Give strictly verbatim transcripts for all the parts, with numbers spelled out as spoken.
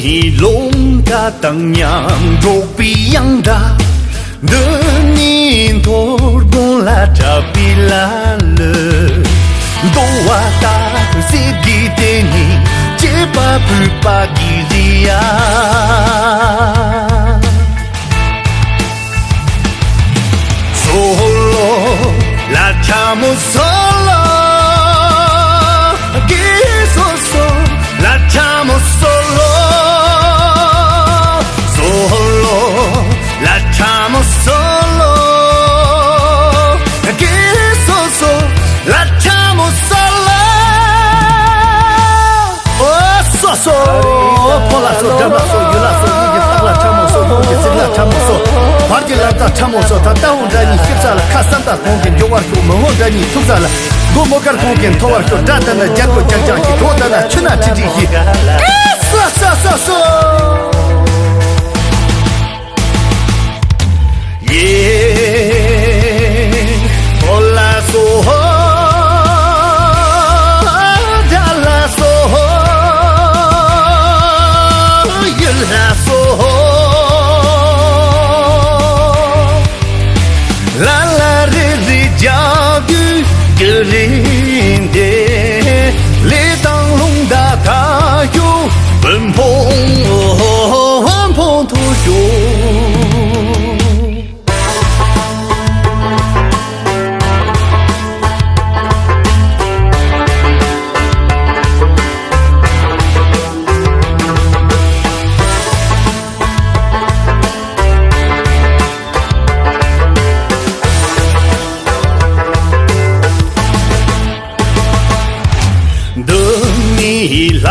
ཉིད་རླུང་རྟ་དང་མཉམ་འགྲོགས་པའི་དབྱངས་སྒྲ། འདི་ཉིད་འཐོར་དགོང་ལ་གྲགས་པའི་ལ་གླུ། འདོ་བ་ལྟར་གཟི་བརྗིད་དེ་ཉིད་བཅས་པ་བུས་པ་གི་རི་ཡ། སོ་ལོ་ལ་ཆ་མོ་སོ་ལོ། གི་སོ་སོ་ལ་ཆ་མོ་སོ་ལོ། སོ་ལོ་ལ་ཆ་མོ་སོ་ལོ། གི་སོ་སོ་ལ་ཆ་མོ་སོ་ལོ། ཨོ་སོ་སོ། ཕོ་ལ་སོ། འགྲམ་ལ་སོ། ཡུལ་ལ་སོ། གཡས་ཀྱི་ཐག་ལ་ཁྲ་མོ་སོ། ལྷོ་ཀྱི་ཚིག་ལ་ཁྲ་མོ་སོ། བར་གྱི་ལ་རྩ་ཁྲ་མོ་སོ། ད་ལྟ་འོང་སྒྲ་ཉིད་ཤེས་ས་ལ། ཁ་བསམ་དར་གོང་གི་འཇོ་བར་ཤོག་མི་འོང་སྒྲ་ཉིད་ཐུག་ས་ལ། མགོ་མོ་དཀར་གོང་གི་མཐོ་བར་ཤོག་སྒྲ་ལྟ་ན་རྒྱལ་པོ་རྒྱག་རྒྱག་གི་གྲོགས་ལྟ་ན་ཆུ་ན་ཁྲི་ཁྲི་ཞིག་ཨེ་སོ་སོ་སོ་སོ། ཡེ། ཕོ་ལ་སོ། འགྲམ་ལ་སོ། ཡུལ་ལ་སོ། ལ་ལ་རེ་རེ་རྒྱག་དུས་དེ་རིང་འདི། ལས་དང་རླུང་རྟ་ད་ཤོག་བུན་ཕོང་བུན་ཕོང་མཐོ་ཤོག་འདི་ནི་ལྷ་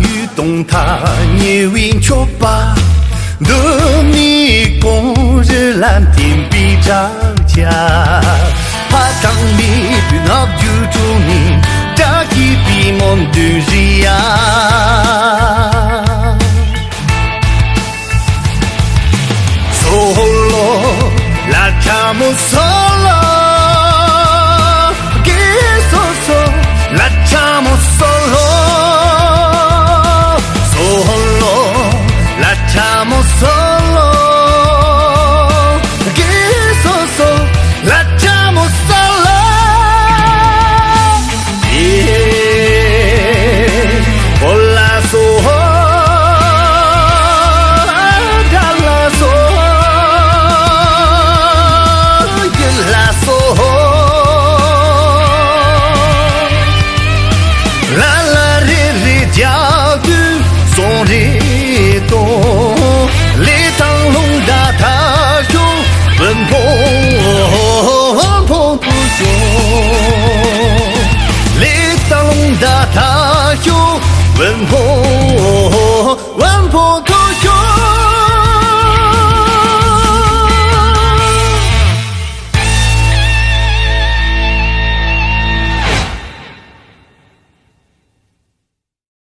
ཡུལ་སྟོང་ཐག་ཉེ་བའི་མཆོད་པ། འདི་ནི་གངས་རི་ལ་འཐིམ་པའི་བྲག་ཆ། ཕ་དང་མེས་པོའི་ངག་རྒྱུན་དྲུང་ནས་བཀྲ་ཤིས་པའི་སྨོན་འདུན་རེ་ཡ། སོ་ལོ་ལ་ཆ་མོ་སོ་ལོ། གི་སོ་སོ་ལ་ཆ་མོ་སོ་ལོ། སོ་ལོ་ལ་ཆ་མོ་སོ་ལོ། གི་སོ་སོ་ལ་ཆ་མོ་སོ་ལོ། ཡེ། ཕོ་ལ་སོ། འགྲམ་ལ་སོ། ཡུལ་ལ་སོ། ལ་ལ་རེ་རེ་རྒྱག་དུས་སོང་རེ་གཏོང་། ལས་དང་རླུང་རྟ་ད་ཤོག་བུན་ཕོང་བུན་ཕོང་མཐོ་ཤོག་ལས་དང་རླུང་རྟ་ད་ཤོག་བུན་ཕོང་བུན་ཕོང་མཐོ་ཤོག